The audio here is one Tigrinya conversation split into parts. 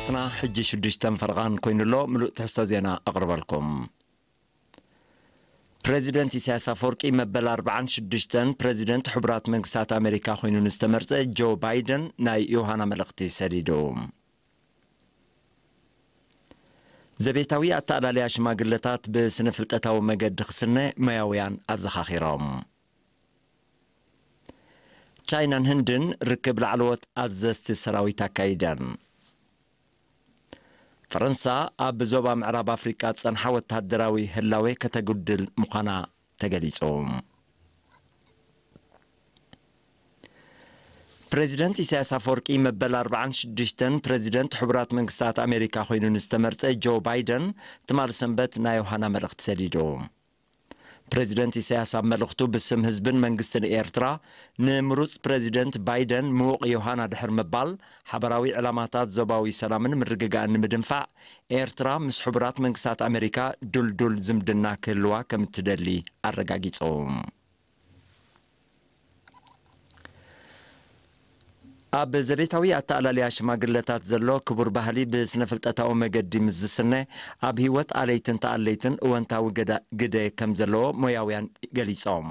ዜና ሕጂ ሽዱሽተን ፈረቓን ኮይኑሎ። ምሉእ ትሕዝቶ ዜና ኣቕርበልኩም። ፕሬዚደንት ኢሳያስ ኣፈወርቂ መበል ኣርባዓን ሽዱሽተን ፕሬዚደንት ሕቡራት መንግስታት ኣሜሪካ ኮይኑ ንዝተመርጸ ጆ ባይደን ናይ ዮሃና መልእኽቲ ሰዲዱ። ዘቤታዊ ኣተኣላልያ ሽማግለታት ብስነ ፍልጠታዊ መገዲ ክስነ መያውያን ኣዘኻኺሮም። ቻይናን ህንድን ርክብ ላዕለዎት ኣዘዝቲ ሰራዊት ኣካይደን። ፈረንሳ ኣብ ዞባ ምዕራብ ኣፍሪቃ ዝጸንሓ ወተሃደራዊ ህላዌ ከተጉድል ምዃና ተገሊጹ። ፕሬዚደንት ኢሳያስ ኣፈወርቂ መበል ኣርባዓን ሽዱሽተን ፕሬዚደንት ሕቡራት መንግስታት ኣሜሪካ ኮይኑ ንዝተመርጸ ጆ ባይደን ትማል ሰንበት ናይ ዮሃና መልእኽቲ ሰዲዱ። ፕሬዚደንት ኢሳያስ ኣብ መልእኽቱ ብስም ህዝብን መንግስትን ኤርትራ ንምሩጽ ፕሬዚደንት ባይደን ምዉቕ ዮሃና ድሕር ምባል ሓበራዊ ዕላማታት ዞባዊ ሰላምን ምርግጋእን ንምድንፋዕ ኤርትራ ምስ ሕቡራት መንግስታት ኣሜሪካ ድልዱል ዝምድና ክህልዋ ከም እትደሊ ኣረጋጊጹ። ኣብ ዘቤታዊ ኣተኣላልያ ሽማግለታት ዘሎ ክቡር ባህሊ ብስነ ፍልጠታዊ መገዲ ምስ ዝስነ ኣብ ህይወት ኣለይትን ተኣለይትን እወንታዊ ገዳ- ግደ ከም ዘለዎ ሞያውያን ገሊጾም።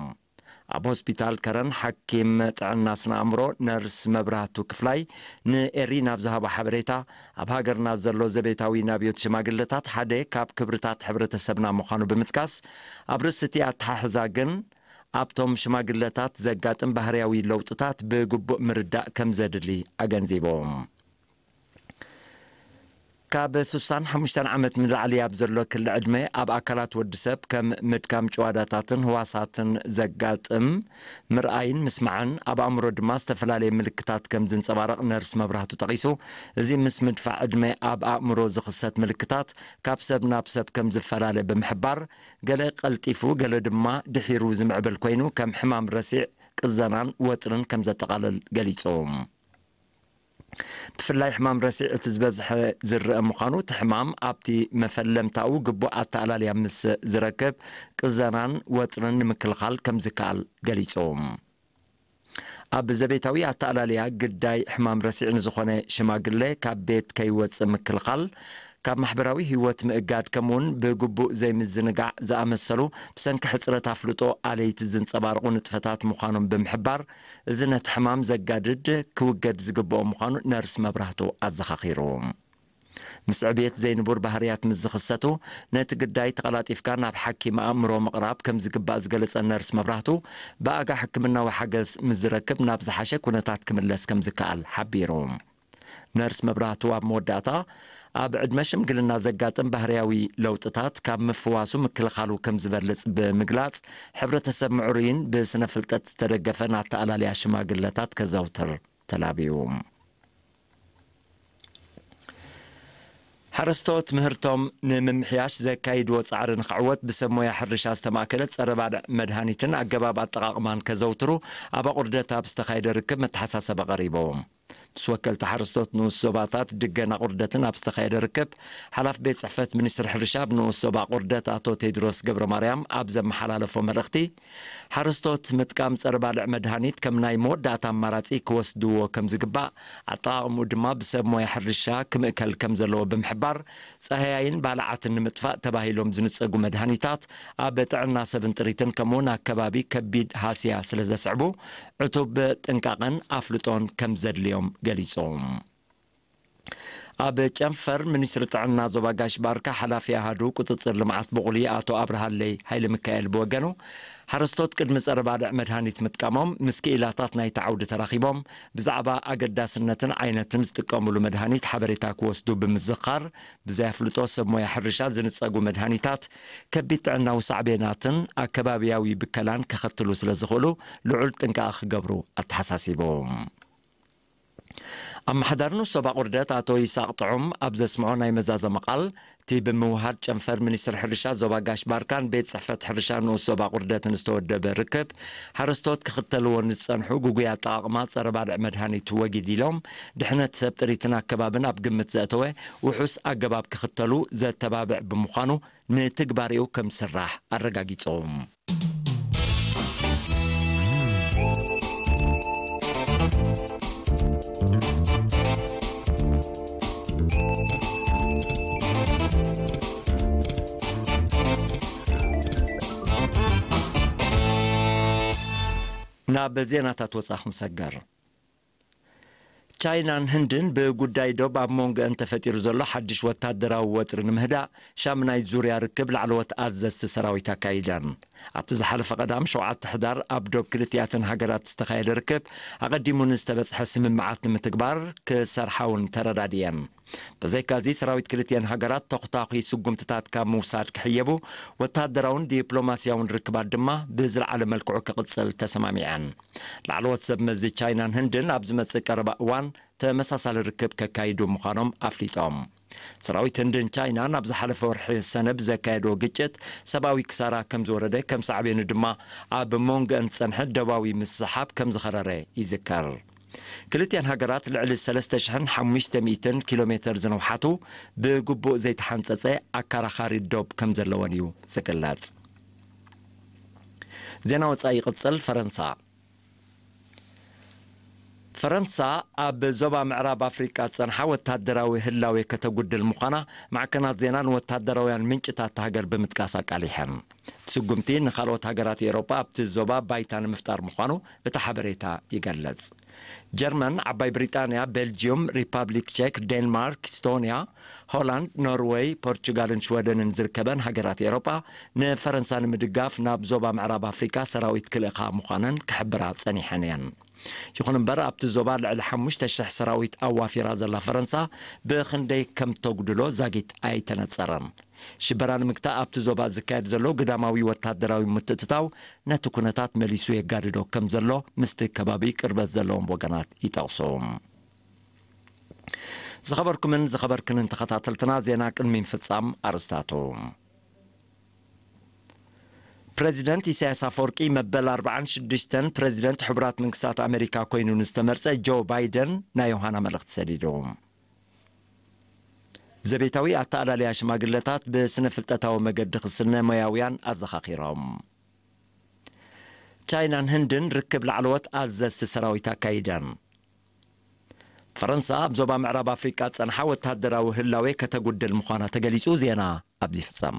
ኣብ ሆስፒታል ከረን ሓኪም ጥዕና ስነ ኣእምሮ ነርስ መብራህቱ ክፍላይ ንኤሪ ናብ ዝሃቦ ሓበሬታ፣ ኣብ ሃገርና ዘሎ ዘቤታዊ ናብዮት ሽማግለታት ሓደ ካብ ክብርታት ሕብረተሰብና ምዃኑ ብምጥቃስ፣ ኣብ ርእሲ እቲ ኣተሓሕዛ ግን ኣብቶም ሽማግለታት ዘጋጥም ባህርያዊ ለውጥታት ብግቡእ ምርዳእ ከም ዘድሊ ኣገንዚቦም። ካብ ስሳን ሓሙሽተን ዓመት ንላዕሊ ኣብ ዘሎ ክሊ ዕድመ ኣብ ኣካላት ወዲ ሰብ ከም ምድካም ጭዋዳታትን ህዋሳትን ዘጋጥም ምርኣይን ምስማዕን ኣብ ኣእምሮ ድማ ዝተፈላለየ ምልክታት ከም ዝንጸባረቕ ነርስ መብራህቱ ጠቒሱ፣ እዚ ምስ ምድፋዕ ዕድመ ኣብ ኣእምሮ ዝኽሰት ምልክታት ካብ ሰብ ናብ ሰብ ከም ዝፈላለ ብምሕባር፣ ገለ ቀልጢፉ ገለ ድማ ድሒሩ ዝምዕብል ኮይኑ ከም ሕማም ረሲዕ፣ ቅዘናን ወጥርን ከም ዘጠቓልል ገሊጹ። ብፍላይ ሕማም ረሲዕ እቲ ዝበዝሐ ዝረአ ምዃኑ፣ እቲ ሕማም ኣብቲ መፈለምታኡ ግቡእ ኣተኣላልያ ምስ ዝረክብ፣ ቅዘናን ወጥርን ንምክልኻል ከም ዝከኣል ገሊጹ። ኣብ ዘቤታዊ ኣተኣላልያ ግዳይ ሕማም ረሲዕ ንዝኾነ ሽማግለ ካብ ቤት ከይወጽእ ምክልኻል፣ ካብ ማሕበራዊ ህይወት ምእጋድ፣ ከምኡውን ብግቡእ ዘይምዝንጋዕ ዝኣመሰሉ ብሰንኪ ሕጽረት ኣፍልጦ ኣለይቲ ዝንጸባረቑ ንጥፈታት ምዃኖም ብምሕባር፣ እዚ ነቲ ሕማም ዘጋድድ ክውገድ ዝግብኦ ምዃኑ ነርስ መብራህቱ ኣዘኻኺሩ። ምስ ዕብየት ዘይንቡር ባህርያት ምስ ዝኽሰቱ፣ ነቲ ግዳይ ተቐላጢፍካ ናብ ሓኪም ኣእምሮ ምቕራብ ከም ዝግባእ ዝገለጸ ነርስ መብራህቱ፣ ብኣጋ ሕክምናዊ ሓገዝ ምስ ዝረክብ ናብ ዝሓሸ ኩነታት ክምለስ ከም ዝከኣል ሓቢሩ። ነርስ መብራህቱ ኣብ መወዳእታ፣ ኣብ ዕድመ ሽምግልና ዘጋጥም ባህርያዊ ለውጥታት ካብ ምፍዋሱ ምክልኻሉ ከም ዝበልጽ ብምግላጽ፣ ሕብረተሰብ ምዕሩይን ብስነ ፍልጠት ዝተደገፈን ኣተኣላልያ ሽማግለታት ከዘውትር ተላብዩ። ሓረስቶት ምህርቶም ንምምሕያሽ ዘካይድዎ ጻዕሪ ንኽዕወት ብሰብ ሞያ ሕርሻ ዝተማእከለ ጸረ ባልዕ መድሃኒትን ኣገባብ ኣጠቓቕማን ከዘውትሩ ኣብ ኣቑርደት ኣብ ዝተኻየደ ርክብ መተሓሳሰቢ ቀሪቦም። ምስ ወከልቲ ሓረስቶት ንኡስ ዞባታት ድገን ኣቑርደትን ኣብ ዝተኻየደ ርክብ፣ ሓላፊ ቤት ጽሕፈት ሚኒስትሪ ሕርሻ ኣብ ንኡስ ዞባ ኣቑርደት ኣቶ ቴድሮስ ገብረ ማርያም ኣብ ዘመሓላለፎ መልእኽቲ፣ ሓረስቶት ምጥቃም ጸረ ባልዕ መድሃኒት ከም ናይ መወዳእታ ኣማራጺ ክወስድዎ ከም ዝግባእ፣ ኣጠቓቕምኡ ድማ ብሰብ ሞያ ሕርሻ ክምእከል ከም ዘለዎ ብምሕባር፣ ጻህያይን ባልዓትን ንምጥፋእ ተባሂሎም ዝንጸጉ መድሃኒታት ኣብ ጥዕና ሰብን ጥሪትን ከምኡውን ኣከባቢ ከቢድ ሃስያ ስለ ዘስዕቡ፣ ዕቱብ ጥንቃቐን ኣፍልጦን ከም ዘድልዮም ገሊጾም። ኣብ ጨንፈር ሚኒስትሪ ጥዕና ዞባ ጋሽ ባርካ ሓላፊ ኣሃዱ ቁጽጽር ልምዓት ብቑሊ ኣቶ ኣብርሃለይ ሃይለ ሚካኤል ብወገኑ፣ ሓረስቶት ቅድሚ ጸረ ባልዕ መድሃኒት ምጥቃሞም ምስ ክኢላታት ናይቲ ዓውዲ ተራኺቦም ብዛዕባ ኣገዳስነትን ዓይነትን ዝጥቀሙሉ መድሃኒት ሓበሬታ ክወስዱ ብምዝኻር፣ ብዘይ ኣፍልጦ ሰብ ሞያ ሕርሻ ዝንጸጉ መድሃኒታት ከቢድ ጥዕናዊ ሳዕቤናትን ኣከባብያዊ ብከላን ከኸትሉ ስለ ዝኽእሉ ልዑል ጥንቃቐ ክገብሩ ኣተሓሳሲቦም። ኣመሓዳሪ ንኡስ ዞባ ቁርደት ኣቶ ይስሃቅ ጥዑም ኣብ ዘስምዖ ናይ መዛዘሚ ቃል፣ እቲ ብምውሃድ ጨንፈር ሚኒስትሪ ሕርሻ ዞባ ጋሽ ባርካን ቤት ጽሕፈት ሕርሻ ንኡስ ዞባ ቁርደትን ዝተወደበ ርክብ፣ ሓረስቶት ክኽተልዎ ንዝጸንሑ ግጉይ ኣጠቓቕማ ጸረ ባልዕ መድሃኒት ወጊድ ኢሎም፣ ድሕነት ሰብ ጥሪትን ኣከባብን ኣብ ግምት ዘእተወ ውሑስ ኣገባብ ክኽተሉ ዘተባብዕ ብምዃኑ፣ ንትግባሬኡ ከም ዝስራሕ ኣረጋጊጾም። ኣብ ዜናታት ወጻኢ ክንሰገር። ቻይናን ህንድን ብጉዳይ ዶብ ኣብ መንጎአን ተፈጢሩ ዘሎ ሓድሽ ወታደራዊ ወጥሪ ንምህዳእ ሻምናይ ዙርያ ርክብ ላዕለዎት ኣዘዝቲ ሰራዊት ኣካይደን። ኣብቲ ዝሓለፈ ቀዳም ሸውዓተ ሕዳር ኣብ ዶብ ክልቲኣተን ሃገራት ዝተኻየደ ርክብ ኣቐዲሙ ንዝተበጽሐ ስምምዓት ንምትግባር ክሰርሓ እውን ተረዳድየን። ብዘይካዚ ሰራዊት ክልቲአን ሃገራት ተኹታኹ ስጉምትታት ካብ ምውሳድ ክሕየቡ፣ ወታደራውን ዲፕሎማስያውን ርክባት ድማ ብዝለዓለ መልክዑ ክቕጽል ተሰማሚዐን። ላዕለዎት ሰብ መዚ ቻይናን ህንድን ኣብ ዝመጽእ ቀረባ እዋን ተመሳሳሊ ርክብ ከካይዱ ምዃኖም ኣፍሊጦም። ሰራዊት ህንድን ቻይናን ኣብ ዝሓለፈ ወርሒ ሰነ ብዘካየድዎ ግጭት ሰብኣዊ ክሳራ ከም ዝወረደ፣ ከም ሳዕቤኑ ድማ ኣብ መንጎአን ዝጸንሐ ደባዊ ምስሕሓብ ከም ዝኸረረ ይዝከር። ክልቲኣን ሃገራት ልዕሊ ሰለስተ ሽሕን ሓሙሽተ ሚእትን ኪሎ ሜተር ዝነውሓቱ ብግቡእ ዘይተሓንጸጸ ኣካራኻሪ ዶብ ከም ዘለወን እዩ ዝግለጽ። ዜና ወጻኢ ይቕጽል። ፈረንሳ ፈረንሳ ኣብ ዞባ ምዕራብ ኣፍሪቃ ዝጸንሓ ወታደራዊ ህላዌ ከተጉድል ምዃና ማዕከናት ዜናን ወታደራውያን ምንጭታት እታ ሃገር ብምጥቃስ ኣቃሊሐን። እቲ ስጉምቲ ንኻልኦት ሃገራት ኤውሮጳ ኣብቲ ዞባ ባይታ ንምፍጣር ምዃኑ እቲ ሓበሬታ ይገልጽ። ጀርመን፣ ዓባይ ብሪጣንያ፣ ቤልጅዩም፣ ሪፓብሊክ ቼክ፣ ዴንማርክ፣ ኢስቶንያ፣ ሆላንድ፣ ኖርወይ፣ ፖርቹጋልን ሽወደንን ዝርከበን ሃገራት ኤውሮጳ ንፈረንሳ ንምድጋፍ ናብ ዞባ ምዕራብ ኣፍሪቃ ሰራዊት ክልእኻ ምዃነን ክሕብራ ጸኒሐን እየን። ይኹን እምበር ኣብቲ ዞባ ልዕሊ ሓሙሽተ ሽሕ ሰራዊት ኣዋፊራ ዘላ ፈረንሳ ብኽንደይ ከም ተጉድሎ ዛጊት ኣይተነጸረን። ሽበራ ንምግታእ ኣብቲ ዞባ ዝካየድ ዘሎ ግዳማዊ ወታደራዊ ምትእትታው ነቲ ኩነታት መሊሱ የጋድዶ ከም ዘሎ ምስቲ ከባቢ ቅርበት ዘለዎም ወገናት ይጠቕሱ። ዝኸበርኩምን ዝኸበርክንን ተኸታተልትና፣ ዜና ቅድሚ ምፍጻም ኣርእስታቱ። ፕረዚደንት ኢሳያስ ኣፈወርቂ መበል ኣርባዓን ሽዱሽተን ፕረዚደንት ሕቡራት መንግስታት ኣሜሪካ ኮይኑ ንዝተመርጸ ጆ ባይደን ናይ ዮሃና መልእኽቲ ሰዲዱ። ዘቤታዊ ኣተኣላልያ ሽማግለታት ብስነ ፍልጠታዊ መገዲ ክስነ ሞያውያን ኣዘኻኺሮም። ቻይናን ህንድን ርክብ ላዕለዎት ኣዘዝቲ ሰራዊት ኣካይደን። ፈረንሳ ኣብ ዞባ ምዕራብ ኣፍሪቃ ዝጸንሓ ወታደራዊ ህላዌ ከተጉድል ምዃና ተገሊጹ። ዜና ኣብዚ ይፍጸም።